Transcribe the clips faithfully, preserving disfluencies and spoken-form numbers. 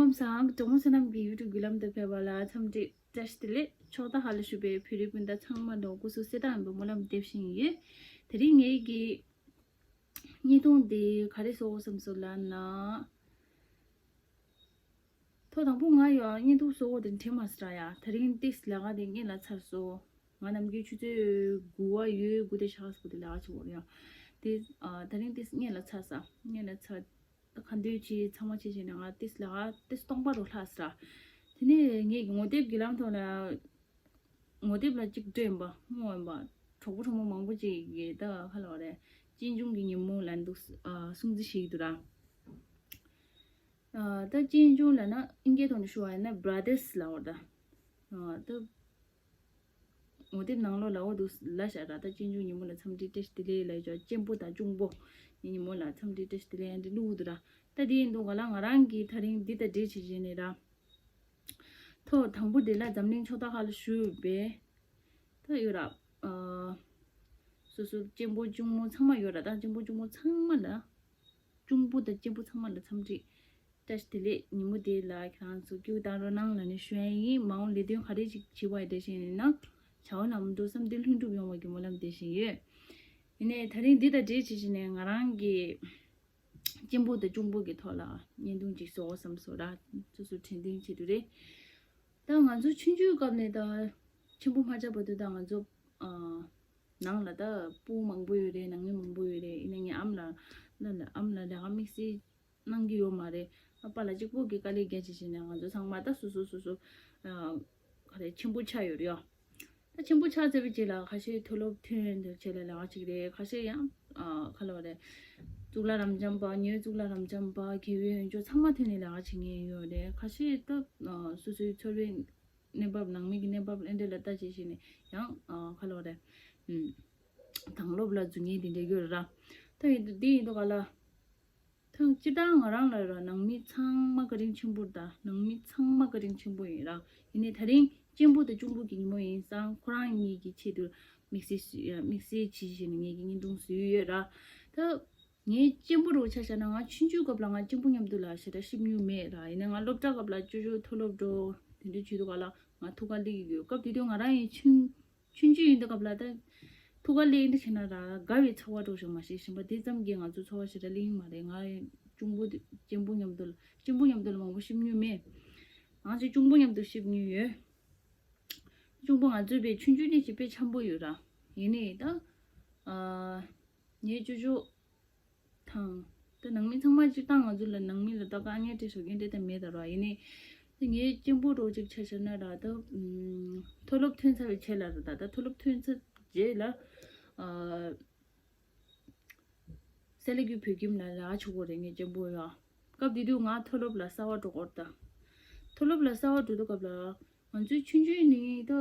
ཁམས་བཟང་གྲོགས་མོ་བསོད་ནམས་ཀྱི་YouTube་བརྒྱུད་ལམ་དུ་ཕེབས་པ་ལ་འཚམས་འདྲི་བཀྲ་ཤིས་བདེ་ལེགས། ཕྱོགས་མཐའ་ཁག་ལ་བཞུགས་པའི་བོད་རིགས་སྤུན་ཟླ་ཚང་མ་ལ་སྐུ་གཟུགས་གསལ་ཐང་ཡིན་པའི་སྨོན་ལམ་འདེབས་བཞིན་ཡོད། དེ་རིང་ངེད་ཀྱི་བརྙན་ཐུང་འདི་ག་རེ་བཟོ་དགོས་བསམ་སོང་ལབ་ན། ཐོག་དང་པོ་ང་ཡང་བརྙན་ཐུང་བཟོ་དགོས་དེ་དྲན་མ་སོང་ར་ཡ། དེ་རིང་ཏིས་ལས་ཀ་དེ་སྔོན་ལ་ཚར་སོང་། ང་ནམ་རྒྱུན་ཆུ་ཚོད་དགུ་པ་ཡོལ་དགུ་དེ་ཤག་སོ་དེ་ལས་ཀ་བྱེད་དགོས་རེད་ཡ། དེ་ཨ་དེ་རིང་ཏིས་སྔོན་ལ་ཚར་ས་སྔོན་ལ་ཚར། ད་ག་འདོད་བྱེད་ཚང་མ་བྱེད་བྱེད་ནས་ང་ཏིས་ལས་ཀ་ཏིས་སྟོང་པ་རུ་ལྷག་སོང་ར། དེ་ནས་ངས་ངོ་དེབ་བརྒྱུད་ལམ་ཐོག་ལ་ངོ་དེབ་ལ་གཅིག་སྤྲོད་ཡིན་པ་སྔོན་ཡིན་པ་གྲོགས་པོ་གྲོགས་མོ་མང་པོ་ཅིག་གིས་ད་ག་ལབ་རེད། གཅེན་གཅུང་གི་ཉིན་མོ་ལབ་འདུག་ཨ་སྲུང་བརྩི་བྱེད་ཀྱི་འདུག་ར། ཨ་ད་གཅེན་གཅུང་ལབ་ན་ཨིན་སྐད་ཐོག་ནས་ཞུ་བ་ཡིན་ན་brothers་ལབ་པ་རེད་ད། ཨ་ད་ངོ་དེབ་ནང་ལོགས་ལ་འོ་འདུག་ལབ་བཞག་ར། ད་གཅེན་གཅུང་ཉིན་མོ་ལ་འཚམས་འདྲི་བཀྲ་ཤིས་བདེ་ལེགས་ལབ་ཡོད། གཅེན་པོ་དང་གཅུང་པོ་ཉིན་མོ་ལ་འཚམས་འདྲི་བཀྲ་ཤིས་བདེ་ལེགས་ཡང་འདི་བླུགས་འདུག་ར། ད་འདི་ཡིན་འདུག་ག་ལ་ང་རང་གིས་ད་རིང་འདི་དང་འབྲེལ་བྱེད་བྱས་ནས་ར། ཐོག་དང་པོ་དེ་ལ་འཛམ་གླིང་ཕྱོགས་མཐའ་ཁག་ལ་བཞུགས་པའི་ད་ཡོད་ར། ཨ་སོ་སོ་གཅེན་པོ་གཅུང་མོ་ཚང་མ་ཡོད་ར། ད་གཅེན་པོ་གཅུང་མོ་ཚང་མ་ལ། གཅུང་པོ་དང་གཅེན་པོ་ཚང་མ་ལ་འཚམས་འདྲི་བཀྲ་ཤིས་བདེ་ལེགས། ཉིན་མོ་དེ་ལ་ཁྱེད་རང་ཚོ་སྐྱིད་པོ་བཏང་རོགས་གནང་ལབ་ནས་ཞུ་ཡ་ཡིན། མ་འོངས་ལས་དོན་ག་རེ་ཞིག་བྱེད་པ་ཡིན་འདྲ་ཞིག་ཡིན་ན་བྱ་བ་ནམ་འགྲོ་བསམ་དོན་ལྷུན་གྲུབ་ཡོང་བ་གི་སྨོན་ལམ་འདེབས་བཞིན་ཡོད། ཡིན་ནའི་ད་རིང་འདི་དང་འབྲེལ་བྱེད་བཞིན་ནས་ང་རང་གི་གཅེན་པོ་དང་གཅུང་པོ་གི་ཐོག་ལ་བརྙན་ཐུང་ཅིག་བཟོ་དགོས་བསམ་སོང་ར། སོ་སོ་དྲན་རྟེན་ཆེད་དུ་རེད། ད་ང་ཚོ་ཆུང་ཆུང་སྐབས་ནས་ད་ཆེན་པོ་མ་ཆགས་བར་དུ་ད་ང་ཚོ་ཨ་ནང་ལ་ད་སྤུ་གུ་མང་པོ་ཡོད་རེད། ནང་མི་མང་པོ་ཡོད་རེད། ཡིན་ན་ངའི་ཨམ་ལགས་ལ་ཨམ་ལགས་ལས་ཀ་དམིགས་བསལ་གནང་གི་ཡོད་མ་རེད། ཨ་ཕ་ལགས་གཅིག་པོ་གིས་དཀའ་ལས་རྒྱག་བྱས་བྱས་ནས་ང་ཚོ་ཚང་མ་ད་སོ་སོ་སོ་སོ་ཨ་ག་རེ་ཆེན་པོ་ཆགས་ཡོད་རེད་ཡ། ད་ཆེན་པོ་ཆགས་ཚར་བའི་རྗེས་ལ་ཁ་ཤས་མཐོ་སློབ་ཐོན་དེ་བྱས་ལ་ལས་ཀ་བྱེད་ཀྱི་རེད། ཁ་ཤས་ཡང་ཨ་ག་ལབ་རེད། གཙུག་ལག་རབ་འབྱམས་པ་ཉེ་གཙུག་ལག་རབ་འབྱམས་པ་དགེ་འོས་འོས་སྦྱོར་ཚང་མ་ཐོན་ནས་ལས་ཀ་བྱེད་མཁན་ཡོད་རེད། ཁ་ཤས་ད་ཨ་སོ་སོའི་འཚོ་བའི་གནས་བབ་ནང་མི་གི་གནས་བབ་ཨེ་འདྲ་ལ་ལྟ་བྱེད་བྱས་ནས་ཡང་ཨ་ག་ལབ་རེད། ཨུམ། དང་སློབ་ལ་འཛུལ་མཁན་དེ་འདྲ་ཡོད་ར། ད་ཡིན་དུས་འདི་ཡིན་དུས་ག་ལ། ཐང་སྤྱིར་བཏང་ང་རང་ལ་ར་ནང་མི་ཚང་མ་བཀའ་དྲིན་ཆེན་པོ་རེད་ད། ནང་མི་ཚང་མ་བཀའ་དྲིན་ཆེན་པོ་ཡིན་ར། ཡིན་ནའི་ད་རིང་གཅེན་པོ་དང་གཅུང་པོ་གི་ཉིན་མོ་ཡིན་ཙང་ཁོ་རང་གཉིས་ཀྱི་ཆེད་དུ་དམིགས་བསལ་བཟོས་དམིགས་བསལ་བྱས་བྱས་ནས་ངེད་ཀྱི་བརྙན་ཐུང་བཟོས་ཡོད་ར། ད་ངའི་གཅེན་པོ་རུ་ཆ་བཞག་ན་ང་ཆུང་ཆུང་སྐབས་ལ་ང་གཅེན་པོ་མཉམ་དུ་ལ་ཞེ་དྲག་གཤིབ་མྱོང་མེད་ར། ཡིན་ནའི་ང་སློབ་གྲྭ་སྐབས་ལ་ཅོ་ཅོ་མཐོ་སློབ་འགྲོ་དེ་འདྲ་བྱེད་དུས་ག་ལ་ང་ཐུགས་ཁ་སླེབས་ཀྱི་ཡོད། སྐབས་དེ་དུས་ང་རང་ཡང་ཆུང་ཆུང་ཆུང་ཡིན་དུས་སྐབས་ལ་ད་ཐུགས་ཁ་ལེན་འདི་བྱས་ན་ར་དགའ་བའི་ཚོར་བ་འདྲ་ཞིག་མ་ཤེས་བཞིན་པ་དེ་ཙམ་གྱིས་ང་ཚོ་ཚོར་བ་ཞེ་དྲག་གླེང་མ་རེད། ང་གཅུང་པོ་དེ་གཅེན་པོ་མཉམ་དུ་ལ་གཅེན་པོ་མཉམ་དུ་ལ་མང་པོ་གཤིབ་མྱོང་མེད། ང་ཚོ་གཅུང་པོ་མཉམ་དུ་གཤིབ་མྱོང་ཡོད། གཅུང་པོ་ང་ཚོའི་བའི་ཆུང་ཆུང་ནས་ཅིག་དཔེ་འཆམ་པོ་ཡོད་ར། ཡིན་ནའི་ད་ཨ་ངའི་ཅོ་ཅོ་དང་། ད་ནང་མི་ཚང་མ་སྤྱིར་བཏང་ང་ཚོ་ལ་ནང་མི་ལ་ད་དཀའ་ངལ་འཕྲད་ཞོག་མཁན་འདྲ་ད་མེད་ད་ར། ཡིན་ནའི་ད་ངའི་གཅེན་པོ་རོགས་ཅིག་ཆ་བཞག་ན་ར་ད་ཨུམ་མཐོ་སློབ་ཐོན་ཚར་བའི་རྗེས་ལ་ར་ད་ད་མཐོ་སློབ་ཐོན་ཚར་རྗེས་ལ་ཨ་སེ་ལ་རྒྱུ་བོད་ཁྱིམ་ལ་ལས་ཀ་བྱེད་དགོས་རེད་ངའི་གཅེན་པོ་ཡ། སྐབས་དེ་དུས་ང་མཐོ་སློབ་ལ་གསར་པ་འགྲོ་དགོས་རེད་ད། མཐོ་སློབ་ལ་གསར་པ་འགྲོ་དུས་སྐབས་ལ་ང་ཚོའི་ཆུང་ཆུང་ནས་ད་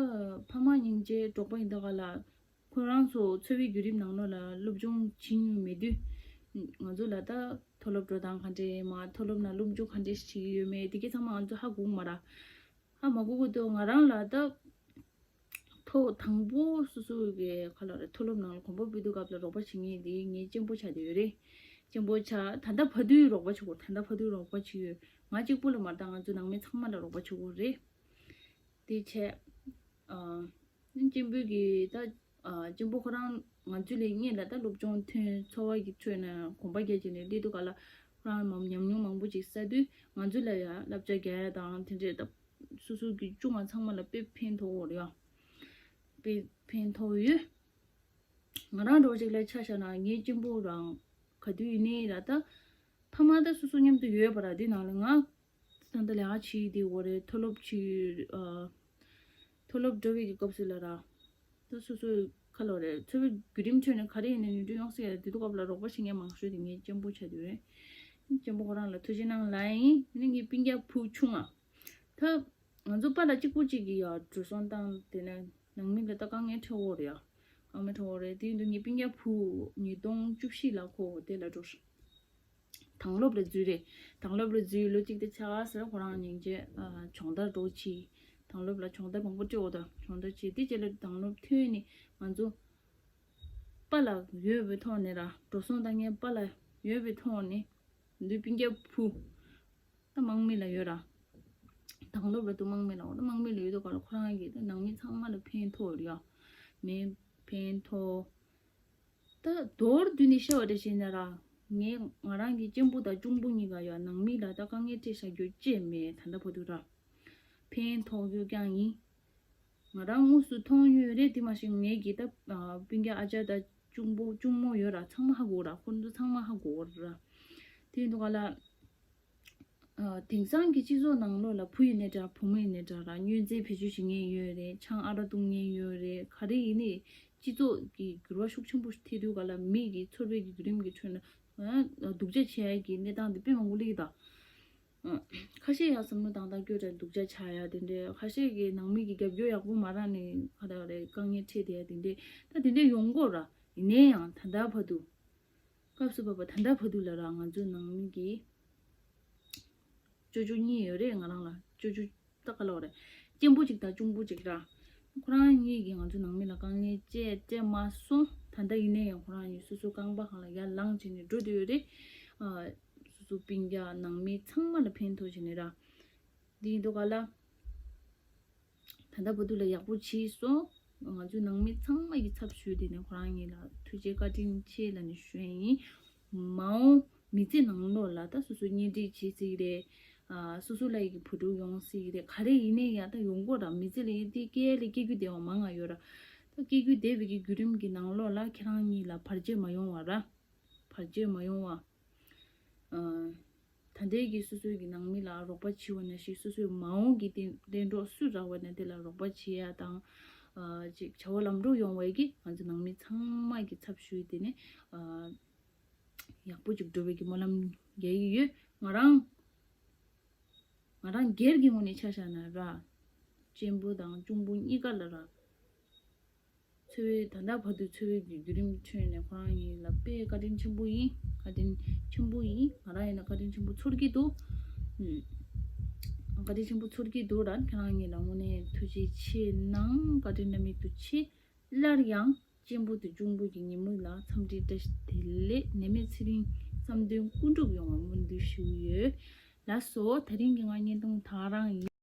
ཕ་མ་སྙིང་རྗེ་འགྲོགས་པ་ཡིན་ད་ག་ལ། ཁོ་རང་ཚོ་འཚོ་བའི་བརྒྱུད་རིམ་ནང་ལོགས་ལ་སློབ་སྦྱོང་བྱེད་མྱོང་མེད་དུས། ང་ཚོ་ལ་ད་མཐོ་སློབ་འགྲོ་སྟངས་ག་འདྲས་མ་མཐོ་སློབ་ནང་སློབ་སྦྱོང་ག་འདྲས་བྱེད་ཀྱི་ཡོད་མེད་དེ་གས་ཚང་མ་ང་ཚོ་ཧ་གོ་གི་མ་ར། ཧ་མ་གོ་གི་འདུག་ང་རང་ལ་ད་ཐོག་དང་པོ་སོ་སོ་གི་ག་ལ་རེད་མཐོ་སློབ་ནང་ལ་གོམ་པ་སྤོས་དུས་སྐབས་ལ་རོགས་པ་བྱེད་མཁན་དེ་ངའི་གཅེན་པོ་ཆགས་བསྡད་ཡོད་རེད། གཅེན་པོ་ཆགས་ད་ལྟ་བར་དུ་རོགས་པ་བྱེད་དགོས། ད་ལྟ་བར་དུ་རོགས་པ་བྱེད་ཡོད། ང་གཅིག་པུ་ལ་མ་ལྟ་ང་ཚོ་ནང་མི་ཚང་མ་ལ་རོགས་པ་བྱེད་དགོས་རེད། དེ་བྱས། ཨ། གཅེན་པོ་གིས་ད། ཨ། གཅེན་པོ་ཁོ་རང་ང་ཚོ་ལས་སྔོན་ལ་ད་སློབ་སྦྱོང་ཐོན་འཚོ་བ་གི་ཁྲོད་ནས་གོམ་པ་རྒྱག་བྱས་ནས་སླེབས་དུས་ག་ལ་ཁོ་རང་མང་ཉམས་མྱོང་མང་པོ་ཅིག་བསགས་དུས་ང་ཚོ་ལ་ཡང་བསླབ་བྱ་རྒྱག་ཡ་དང་དེ་འདྲས་ད་སོ་སོ་གི་གཅུང་མ་ཚང་མ་ལ་དཔེ་ཕན་ཐོགས་ཡོད་རེད་ཡ། དཔེ་ཕན་ཐོགས་ཡོད། ང་རང་འདྲ་བོ་ཅིག་ལ་ཆ་བཞག་ན་ངའི་གཅེན་པོ་རང་ག་དུས་ཡིན་ནའི་ར་ད་ཕ་མ་ད་སོ་སོ་མཉམ་དུ་ཡོད་པ་ར། དེ་ནང་ལ་ང་ད་ལྟ་ལས་ཀ་བྱེད་ཡི་དེ་འོ་རེད། མཐོ་སློབ་བྱེད། ཨ། མཐོ་སློབ་འགྲོ་བའི་གི་སྐབས་སུ་ལ་ར་ད་སོ་སོའི་ཁ་ལོ་རེད། འཚོ་བའི་བརྒྱུད་རིམ་ཁྲོད་ནས་ག་རེ་ཡིན་ནའི་ནུས་འདྲི་ཡོང་སྲིད་ཡ་རེད། དེ་དུས་སྐབས་ལ་རོགས་པ་བྱེད་མཁན་མང་ཤོས་དེ་ངའི་གཅེན་པོ་ཆགས་བསྡད་རེད། གཅེན་པོ་ཁོ་རང་ལ་ཐུགས་རྗེ་གནང་ལབ་ཡིན། ཨ་ནི་ངའི་སྤུན་ཀྱག་བུ་ཆུང་ང་། ད་ང་ཚོ་པཱ་ལགས་གཅིག་པུ་གཅིག་གིས་ཡ་འགྲོ་སོང་བཏང་དེ་ནས་ནང་མི་ལ་ད་དཀའ་ངལ་འཕྲད་འོ་རེད་ཡ། དཀའ་ངལ་འཕྲད་འོ་རེད། དེ་ཡིན་དུས་ངའི་སྤུན་ཀྱག་བུ་ཉིས་སྟོང་བཅུ་བཞི་ལ་ཁོ་དེ་ལ་འགྲོ། དང་སློབ་ལ་འཛུལ་རེད། དང་སློབ་ལ་འཛུལ་ལོ་གཅིག་དེ་ཆགས་ཟེར་ཁོ་རང་སྙིང་རྗེ་ཨ་སྦྱོང་བརྡར་འགྲོ་ཆི། དང་སློབ་ལ་སྦྱོང་བརྡར་མང་པོ་སྤྲད་འོ་ད་སྦྱོང་བརྡར་བྱས་དེ་རྗེས་ལ་དང་སློབ་ཐོན་ནས་ང་ཚོ་པཱ་ལགས་ཡོད་པའི་ཐོག་ནས་ར་འགྲོ་སོང་བཏང་མཁན་པཱ་ལགས་ཡོད་པའི་ཐོག་ནས་འདུས་སྤུན་ཀྱག་བུ། ད་དམག་མི་ལ་ཡོད་ར། དང་ལོ་བར་དུ་དམག་མི་ལ་འོ་ན་དམག་མི་ལ་ཡོད་དོ་ག་ལ་ཁོ་རང་གི་ད་ནང་མི་ཚང་མ་ལ་ཕན་ཐོགས་རེད་ཡ། མེ་ཕན་ཐོགས། ད་མདོར་བསྡུས་ནས་བཤད་པ་འདྲ་བྱས་ན་ར། ངས་ང་རང་གི་གཅེན་པོ་དང་གཅུང་པོ་གཉིས་ཀ་ཡ་ནང་མི་ལ་ད་དཀའ་ངལ་འཕྲད་བཞག་རྒྱུ་ཅེས་མེད། ད་ལྟ་བར་དུ་ར་ཕན་ཐོགས་རྒྱུ་རྐྱང་ཡིན། ང་རང་དངོས་སུ་མཐོང་ཡོད་རེད། དེ་མ་གཞི་ངེད་ཀྱི་ད་སྤུན་ཀྱག་ཨ་ཅག་དང་གཅུང་པོ་གཅུང་མོ་ཡོད་ར། ཚང་མ་ཧ་གོ་ར། ཁོ་ཚོ་ཚང་མ་ཧ་གོ་ར། དེ་ཡིན་དུས་ག་ལ། དེང་སང་གི་སྤྱི་ཚོགས་ནང་ལོགས་ལ་བུ་ཡིན་ནའི་འདྲ་བུ་མོ་ཡིན་ནའི་འདྲ་ར་གཉོར་འཛིན་བེད་སྤྱོད་བྱེད་མཁན་ཡོད་རེད། ཆང་ཨ་རག་བཏུང་མཁན་ཡོད་རེད། ག་རེ་ཡིན་ནའི་སྤྱི་ཚོགས་ཀྱི་འགྱུར་བ་ཤུགས་ཆེན་པོ་ཐེབས་དུས་ག་ལ་མི་གི་ཚོར་བའི་གི་བརྒྱུད་རིམ་གྱི་ཁྲོད་ན་སྡུག་ཅག་བྱེད་ཡ་གི་གནས་སྟངས་དེ་དཔེ་མང་པོ་སླེབས་ཀྱི་ད། ཁ་ཤས་ཡང་བསམ་བློ་བཏང་སྟངས་སྐྱོ་དྲགས་སྡུག་ཅག་ཆགས་ཡ་དེ་འདྲས། ཁ་ཤས་ཀྱིས་ནང་མི་གི་རྒྱབ་སྐྱོར་ཡག་པོ་མ་རག་ནས་ཁ་ད་རེ་དཀའ་ངལ་འཕྲད་དེ་ཡ་དེ་འདྲས། ད་དེ་འདྲས་ཡོང་གི་ཡོད་ར། ཡིན་ནའི་ཡང་ད་ལྟ་བར་དུ། སྐབས་སུ་བབས་པ་ད་ལྟ་བར་དུ་ལ་ར་ང་ཚོའི་ནང་མི་གི་ཅོ་ཅོ་གཉིས་ཡོད་རེད། ང་རང་ལ་ཅོ་ཅོ་ད་ག་ལ་བ་རེད། གཅེན་པོ་གཅིག་དང་གཅུང་པོ་གཅིག་ར། ཁོ་རང་གཉིས་ཀྱིས་ང་ཚོའི་ནང་མི་ལ་དཀའ་ངལ་སྤྲད་སྤྲད་མ་སོང་། ད་ལྟ་ཡིན་ནའི་ཡང་ཁོ་རང་གཉིས་སོ་སོའི་རྐང་པ་སྒང་ལ་ཡར་ལངས་བྱས་ནས་འགྲོ་བསྡད་ཡོད་རེད། ཨ། སོ་སོའི་སྤུན་ཀྱག་ནང་མི་ཚང་མ་ལ་ཕན་ཐོགས་བྱས་ནས་ར། འདི་ཡིན་དུས་ག་ལ། ད་ལྟ་བར་དུ་ལ་ཡག་པོ་བྱས་སོང་། ང་ཚོའི་ནང་མི་ཚང་མ་གི་ཚབ་ཞུས་ཏེ་ནས་ཁོ་རང་གཉིས་ལ་ཐུགས་རྗེ་བཀའ་དྲིན་ཆེ་ལབ་ནས་ཞུ་ཡ་ཡིན། མ་འོངས་མི་ཚེ་ནང་ལོགས་ལ་ད་སོ་སོ་གཉེན་སྒྲིག་བྱེད་སྲིད་ཀྱི་རེད། ཨ། སོ་སོ་ལ་ཡི་གི་བུ་ཕྲུག་ཡོང་སྲིད་ཀྱི་རེད། ག་རེ་ཡིན་ནའི་ཡང་ད་ཡོང་གི་ཡོད་ར། མི་ཚེ་ལ་ཡི་དེ་སྐྱེལ་ལས་སྐྱེ་རྒྱུ་བདེ་བ་མང་ང་ཡོད་ར། ད་སྐྱེ་རྒྱུ་བདེ་བའི་གི་བརྒྱུད་རིམ་གྱི་ནང་ལོགས་ལ་ཁྱེད་རང་གཉིས་ལ་བར་ཆད་མ་ཡོང་བ་ར། བར་ཆད་མ་ཡོང་བ། ཨ། ད་ལྟའི་གི་སོ་སོའི་གི་ནང་མི་ལ་རོགས་པ་བྱེད་པ་ནང་བཞིན་སོ་སོའི་མ་འོངས་ཀྱི་དེ་གླེང་གྲོགས་སུ་རག་པ་ན་དེ་ལ་རོགས་པ་བྱེད་ཡ་དང་། ཨ། ཅིག་བྱ་བ་ལམ་འགྲོ་ཡོང་བའི་གི་ང་ཚོ་ནང་མི་ཚང་མ་གི་ཚབ་ཞུས་ཏེ་ནས། ཨ། ཡག་པོ་ཅིག་འགྲོ་བའི་གི་སྨོན་ལམ་རྒྱག་གི་ཡོད། ང་རང་ང་རང་སྒེར་གྱི་ངོས་ནས་ཆ་བཞག་ན་ར། གཅེན་པོ་དང་གཅུང་པོ་གཉིས་ཀ་ལ་ར། འཚོ་བའི་ད་ལྟ་བར་དུ་འཚོ་བའི་བརྒྱུད་རིམ་ཁྲོད་ནས་ཁོ་རང་གཉིས་ལ་དཔེ་བཀའ་དྲིན་ཆེན་པོ་ཡིན། བཀའ་དྲིན་ཆེན་པོ་ཡིན། ང་རང་ཡིན་ན་བཀའ་དྲིན་ཆེན་པོ་ཚོར་གྱི་འདུག་ཨུམ། བཀའ་དྲིན་ཆེན་པོ་ཚོར་གྱི་འདུག་ར། ཁྱེད་རང་གཉིས་ལ་དངོས་གནས་ཐུགས་རྗེ་ཆེ་གནང་། བཀའ་དྲིན་བླ་མེད་དུ་ཆེ། སླར་ཡང་གཅེན་པོ་དང་གཅུང་པོ་གི་ཉིན་མོ་ལ་འཚམས་འདྲི་བཀྲ་ཤིས་བདེ་ལེགས། ནད་མེད་ཚེ་རིང་བསམ་དོན་ཀུན་འགྲུབ་ཡོང་བ་སྨོན་འདུན་ཞུ་ཡོད། ལགས་སོ། དེ་རིང་གི་ང་བརྙན་ཐུང་ད་རང་ཡིན།